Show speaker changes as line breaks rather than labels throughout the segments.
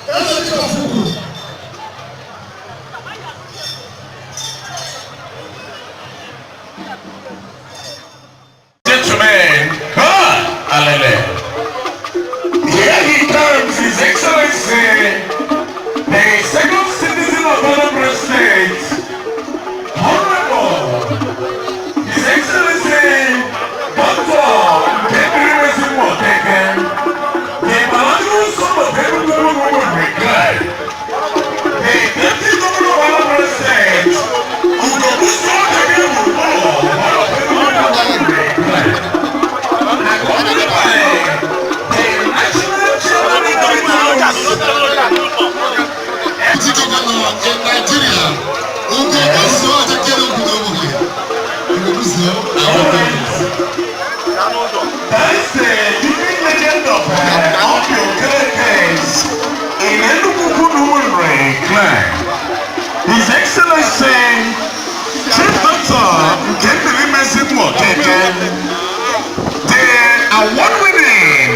Eze.
Gentlemen, God, hallelujah. Here he comes, His Excellency, the second citizen of Anambra State, Honorable, His Excellency, Dr. Nkemdirim Okeke, the biological son of Enugu Regard, the Deputy Governor of Anambra State, Ugobuso Okeke of Enugu Regard, accompanied by the National Chairman Emeritus,
Deputy Governor in Nigeria, Ugo Buso Ajakere Ogunowoge. Ugo Buso, I
That's the living legend of Obi Okerekes in Enugu Kunumure clan. His Excellency, Chief Doctor Nkemdirim Okeke, the award-winning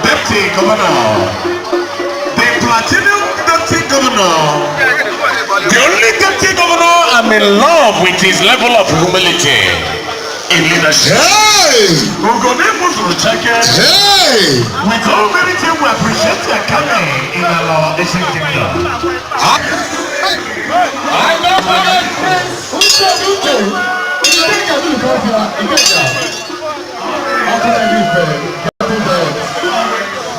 Deputy Governor, the Platinum Deputy Governor, the only Deputy Governor I'm in love with his level of humility in leadership.
Hey!
Ugonebu Cheke.
Hey!
With all humility, we appreciate your coming in our Asian kingdom.
I don't forget Prince Uche Uche. Ikenga Dulukofia, Ikenga. Ọkùnrin Ife, Captain Bird.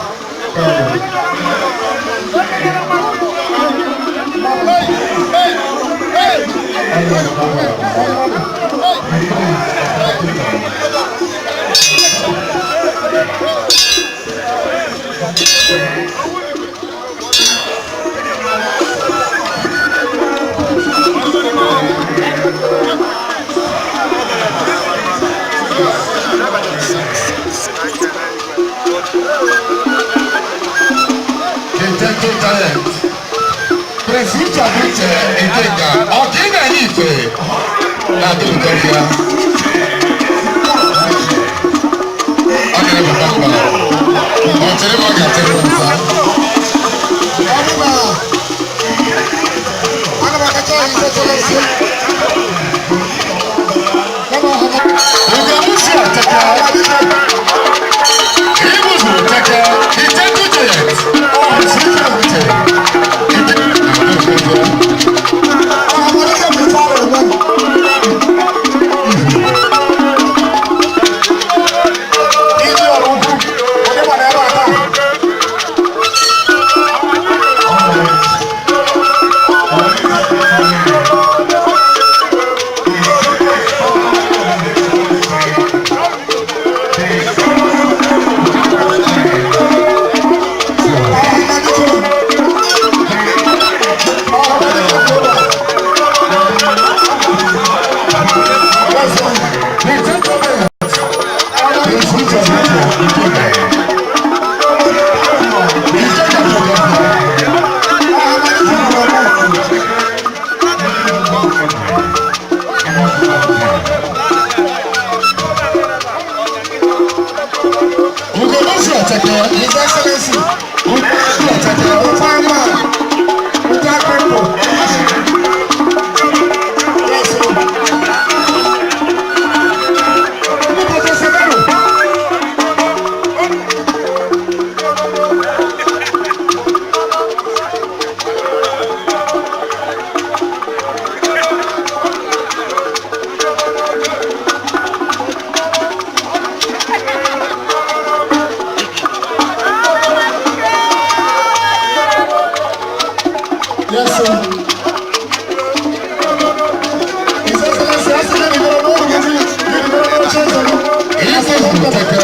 The gentle giant. Prince Uche Uche Ikenga, Ọkịna Ife, na Dulukofia. Ọ ga-ebata mba. Ọ chere m, ọ ga-achere m nsa.
Ọdụma, ana m akacha His Excellency. Kama ha
Ugo Buso Ateke. Ibuzu Ateke, the gentle giant. Prince Uche Uche. Ikenga na Dulukofia.
Ọhamadike bụ ife a na-eme. Iji ọrụ ukwu, onye gbara ebe a taa. Ọhamadike. Ọhamadike bụ ebe a. Yes, sir.
The gentle giant. Prince Uche Uche Ikenga. Ikenga Dulukofia.
Ọhamadike bụ ebe a.
Ugo Buso Ateke.
His Excellency,
Ugo Buso Ateke.
the fine man, Uta People. Yes, sir. Ndị Professor Bello. Yes, sir. His Excellency, asị gị nigoro n'oge gị, nigoro n'oche eze gị.
Ibuzu Ateke.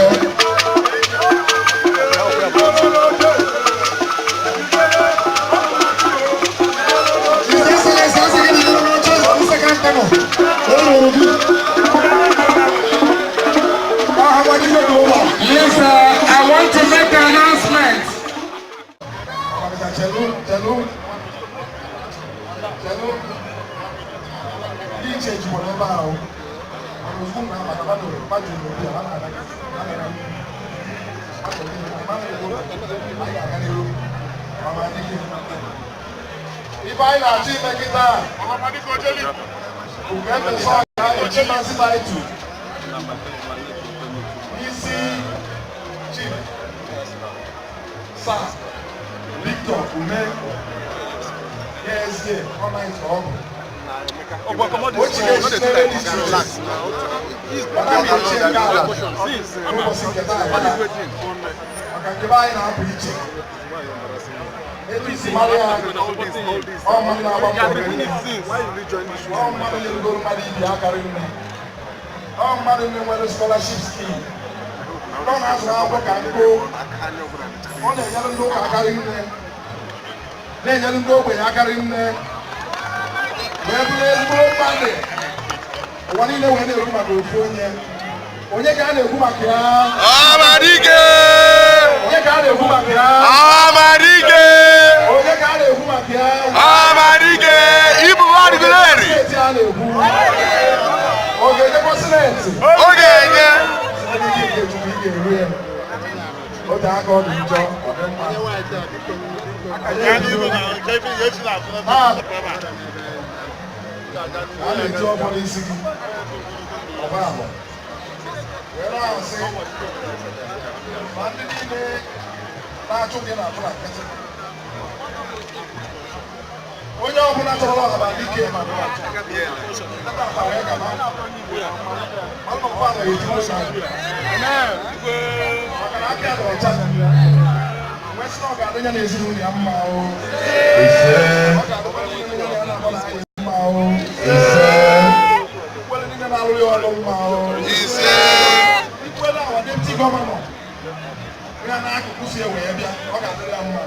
His Excellency, asị gị nigoro n'oche eze gị, second tenor. O ruru gị. Ọhamadike dị ụlọ.
Yes, I want to make an announcement.
Chelu, chelu, chelu. Ndị iche jukwara ebe ahụ. Mana ozugbo m na-abata, mmadụ n'obi a, ha na-aga, ha na-aga. Anyị ga-aga n'ihu. Mama, ndị Ife anyị na-achọ ime kịta bụ ka emesọ ya echimasị title n'isi Chief Sir Victor Ume ASA ọnaịt ọgụ. O chiri echichi n'ebe dị iche iche. Mana a ga-echi nke ala n'ụbọchị nke taa maka nke be anyị na-apụ iche. Etu isi mara ya, ọ mmadụ na-agba mbọ rinne, ọ mmadụ na-erugoro mmadụ ibi aka rinne, ọ mmadụ na-enwere scholarship scheme, ọ na-azụ akwụkwọ ka nkụ, ọ na-enyere ndị ụka aka rinne, na-enyere ndị ogbenye aka rinne, wee bụrụ ezigbo mmadụ. Ụwa niile wee na-ekwu maka ofu onye. Onye ka a na-ekwu maka ya?
Amadike!
Onye ka a na-ekwu maka ya?
Amadike!
Onye ka a na-ekwu maka ya?
Amadike! Ibu adịgoro.
Steeti a na-ekwu. Ọ ga-ejekwa Senate?
Ọ ga-enye.
Onye ike nke Chukwu ị ga-eru ya. Ote aka ọ dị njọ, ọ dị mma. A na-eti ọfọ n'isi gị. Ọba ala. Wee na-asị ma ndị niile na-achụ gị na-achụ na nkịtị. Onye ọbụla chọrọ Ọhamadike wee gaba. Mana ọba ala ga-eti nwoke ahụ. Maka na aka ya dị ọcha. Wee sị na ọ ga-adị ya na ezinụlọ ya mma o. Ọ ga-adịkwa ndị niile ya na-agba na anyị mma o. Ikwele niile na-alụ ya ọlụ mma o.
Ise!
Ikwele awa deputy governor ya n'akụkụ si wee bịa, ọ ga-adịrị ya mma.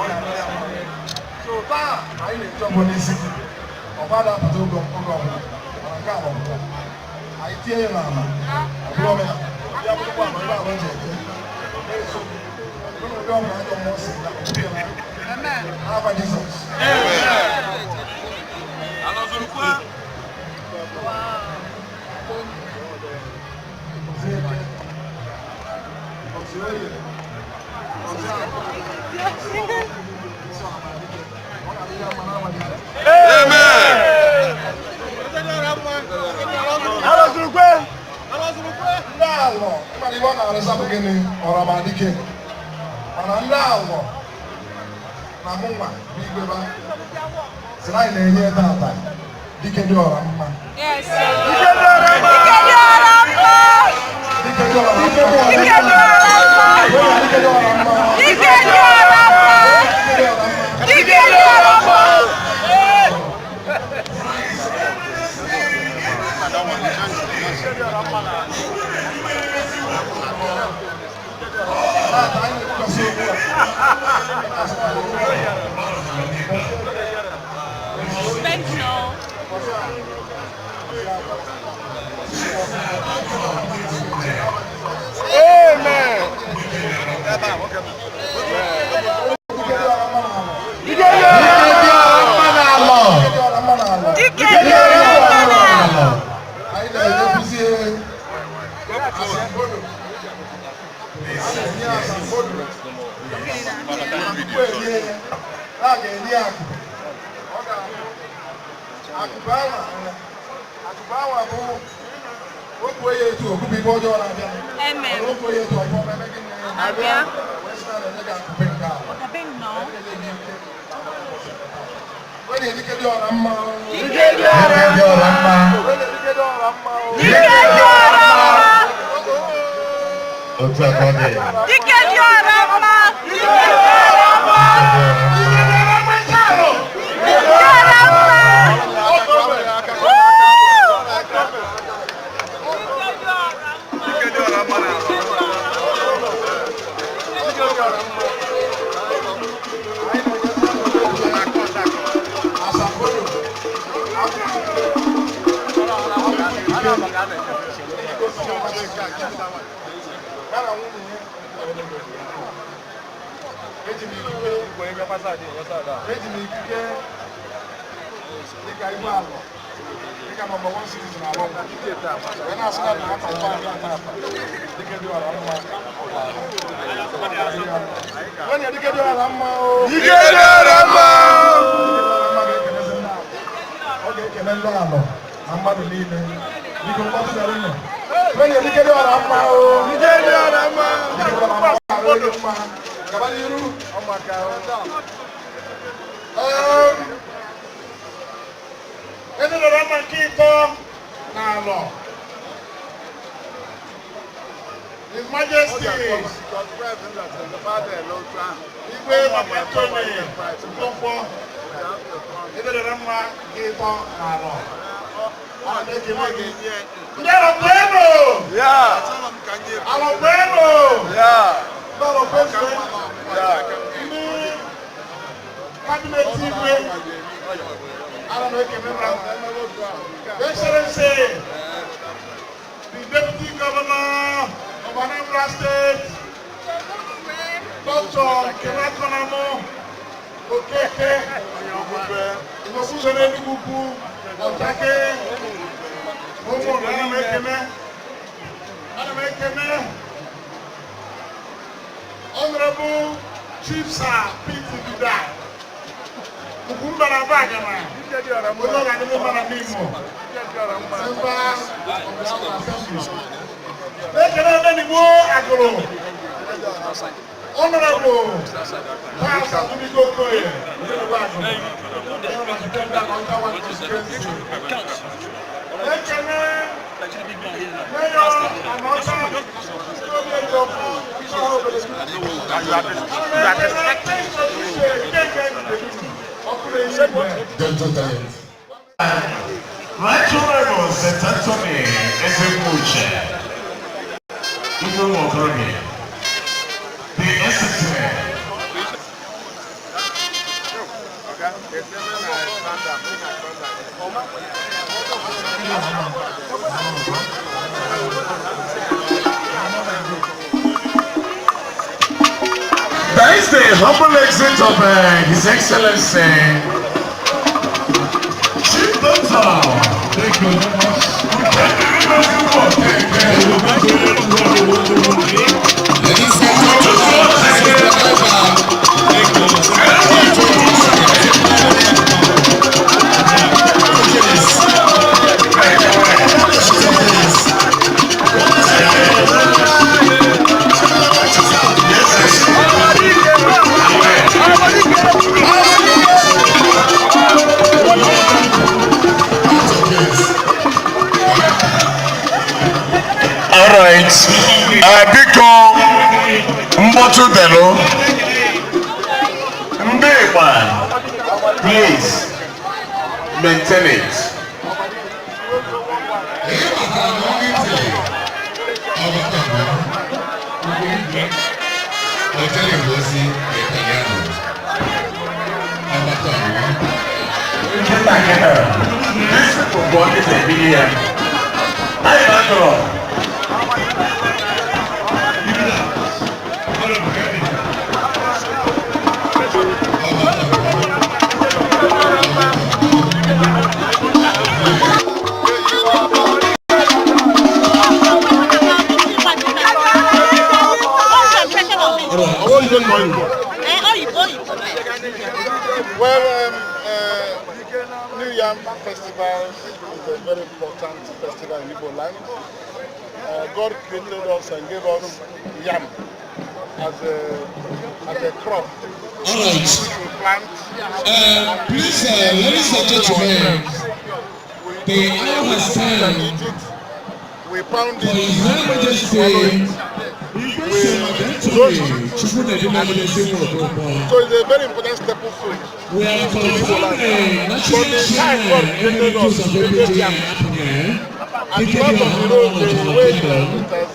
Ọ ga-adịrị ya mma. So taa anyị na-eji ọbụ n'isi gị. Ọba da-apụta oge oge ọbụla, mana nke a gbapụta. Anyị tie ya n'ala, ọ bụrụ omenala. Ya bụrụkwa ama ebe ahụ ji eje. Na-eso gị. Ọ bụrụ na ụdị ọbụla ajọ mmụọ si ya, ọ bụrụ ya n'aka. N'afa Jizọs. Gọzie Eke, gọzie Oye, gọzie Afọ, isi Ọhamadike. Ọ ga-adị ya mma n'afa Jizọs.
Amen!
Ndị alọ ịmara ibe ọ na-arụsa bụ gịnị? Ọhamadike. Mana ndị alọ na mụnwa bụ igwe ba sị na anyị na-enye tata dike dị ọra mma.
Yes. Dike dị ọra mma.
Dike dị ọra mma.
Dike dị ọra mma.
Dike dị ọra mma.
Dike dị ọra mma.
Dike dị ọra mma.
Dike dị ọra mma.
Tata anyị na-ekwukwasị okwu a.
Thank you.
Dike dị ọra mma n'ala.
Dike dị ọra mma n'alọ.
Dike dị ọra mma n'ala.
Dike dị ọra mma n'ala.
Anyị na-enyekwuzie asambodo. A na-enye asambodo. Tupu erie ya, a ga-enye akụ. Ọ ga-abụ akụkụ anwa, akụkụ anwa bụ okwu ya etu okwukwe ibe ọjọọ na-abịa.
Amen.
Mana okwu ya etu ọfọ eme gịnị?
Abịa.
Wee sị na a na-enye gị akụpe nke ala.
Ọdabe nnọọ.
Wee na-edike dị ọra mma.
Dike dị ọra
Dike dị ọra mma.
Wee na-edike dị ọra mma.
Dike dị ọra mma.
Otu a ka ọ dị.
Dike dị ọra mma. Dike dị ọra mma. Dike dị ọra mma. Woo! Dike dị ọra mma.
Asambodo. Ya na nwunye ya. Eji m ikike eji m ikike dịka igwe alọ dịka number one citizen alọ wee na-asị na na ata ata ata dike dị ọra mma. Ọ ga-adị ya mma. Onye dike dị ọra mma o.
Dike dị ọra mma.
Ọ ga-ekele ndị Alọ na mmadụ niile. Biko mkpọtụ dara unu. Onye dike dị ọra mma o.
Dike dị ọra mma.
Dike dị ọra mma. Arụ dị mma. Gaba n'iru. Eze dị ọra mma nke ịtọ na Alọ. His Majesty Igwe Anthony Okonkwo, eze dị ọra mma nke ịtọ na Alọ. Ana m ekele gị. Ndị Alọ kwenu! Alọ kwenu! Ndị Alọ kwenu! Ndị cabinet Igwe, ana m ekele ha. Excellency, the Deputy Governor of Anambra State, Dr. Kemakonamo Okeke, Igbokwuzo n'Enugwu Ukwu, Ọchake, ụmụ ana m ekene, ana m ekene Honorable Chief Sir Pete Duda, Ugwumba na Abagana, onye ọ ga-adị mma na Nimo, member of the House of Assembly. Ekene Odenigbo Agụrụ, Honorable Charles Azubuike Okoye, Odenigbo Agụrụ, onye nọchite ndị Ọnịcha One Constituency. Ekene Mayor Anọcha Obi Ejiofor, Ọha obodo. Ana m ekele Uche Ikeke Ọkụrụ Igwe.
Gentle giant.
Right Honorable St. Anthony Ezekwuche, Igwe Nwokorobịa, the SSA. That is the humble exit of His Excellency Chief Doctor. Thank you very much.
Ladies and gentlemen, this is the driver.
All right. Biko mkpọtụ delu. Ndị Igba, please maintain it.
Ihe maka na onye Italy, ọgbakọ Hotel Ngozi Italiano. Ọgbakọ
Nkịta nkịta. These people bụ nkịta ebili ya. Anyị na-akọrọ.
Well, New Yam Festival is a very important festival in Igbo land. God created us and gave us yam as a crop
All right.
which we plant.
Please, ladies and gentlemen,
We
the hour has
can
come
eat it. We pound
for
it.
His Royal
We
Majesty
swallow it.
Igwe Anthony Chukwunedinamudesi Nwokonkwo.
So it's a very important staple food.
We have confirmed the national
From the time God
chairman
created
emeritus
us,
of
created
APGA
yam.
Appian,
And
Dike
because of the road, the way it
Kingdom,
has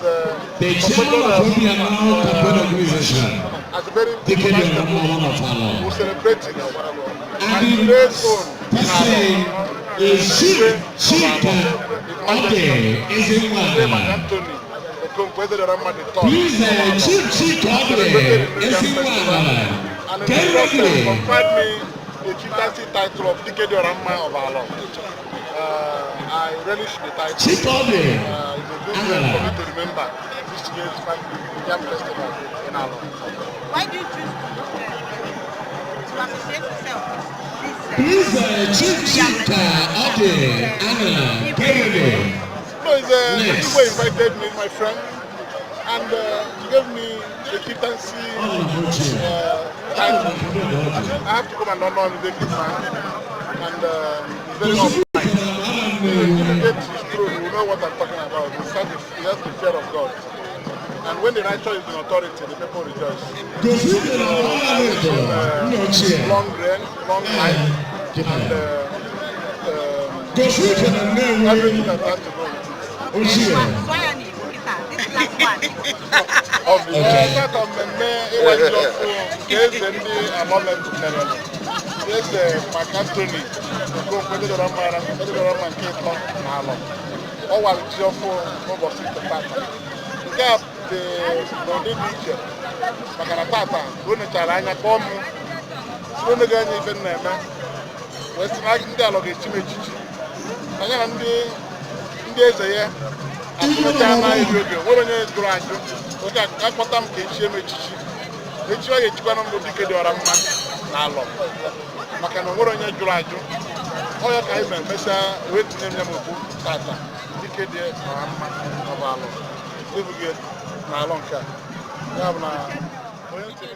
the chairman
supported
of
us
Obiano Campaign Organization,
as a very
Dike
important staple food.
One of Alo.
We celebrate it.
And
And
the
today's own,
person is Chief Chika Ode
Igwe
Ezenwa.
Anthony Okonkwo Ezedorama the third.
Please, Chief Chika Ode
Celebrated the New Yam
Ezenwa.
Festival. And in
Get
the process,
ready.
conferred me the chieftaincy title of Dike Dioramma of Alo. I relish the title.
Chika Ode.
It's a good way for me to remember. This year's Yam Festival in Alo.
Why do you choose to associate yourself with this?
Please, Chief Chika Ade Anna Kennedy.
No, it's
Next.
Igwe invited me, my friend, and he gave me a chieftaincy title. I have to come and honor him, he's a good man, and he's very upright. If you get his throne, you will know what I'm talking about. He has the fear of God. And when the righteous is in authority, the people rejoice. Long reign, long life, and everything that has to go with it.
This last one.
Tata mmemme ịwa ji ọfụ nke eze ndị Alọ mere, eze Mark Anthony Okonkwo ededọrọ mma nke ịtọ na Alọ, ọ wara ji ọfụ n'ụbọchị nke tata. Nke a dị n'ụdị dị iche maka na tata ka o nechara anya kpọọ m si onego anya ife m na-eme, wee sị na ndị Alọ ga-echi m echichi anya na ndị eze ya akpụcha anaghị oge nwere onye jụrụ ajụ oge akpọta m ka echie m echichi. Echi ọ ga-echikwana mbụ dike dị ọra mma na Alọ maka na onwere onye jụrụ ajụ. Ọ ya ka anyị mere mesịa wee tinye m ya m okwu tata dike dị ọra mma ọ bụ Alọ ebughị na Alọ nke a ya bụ na onye ntị.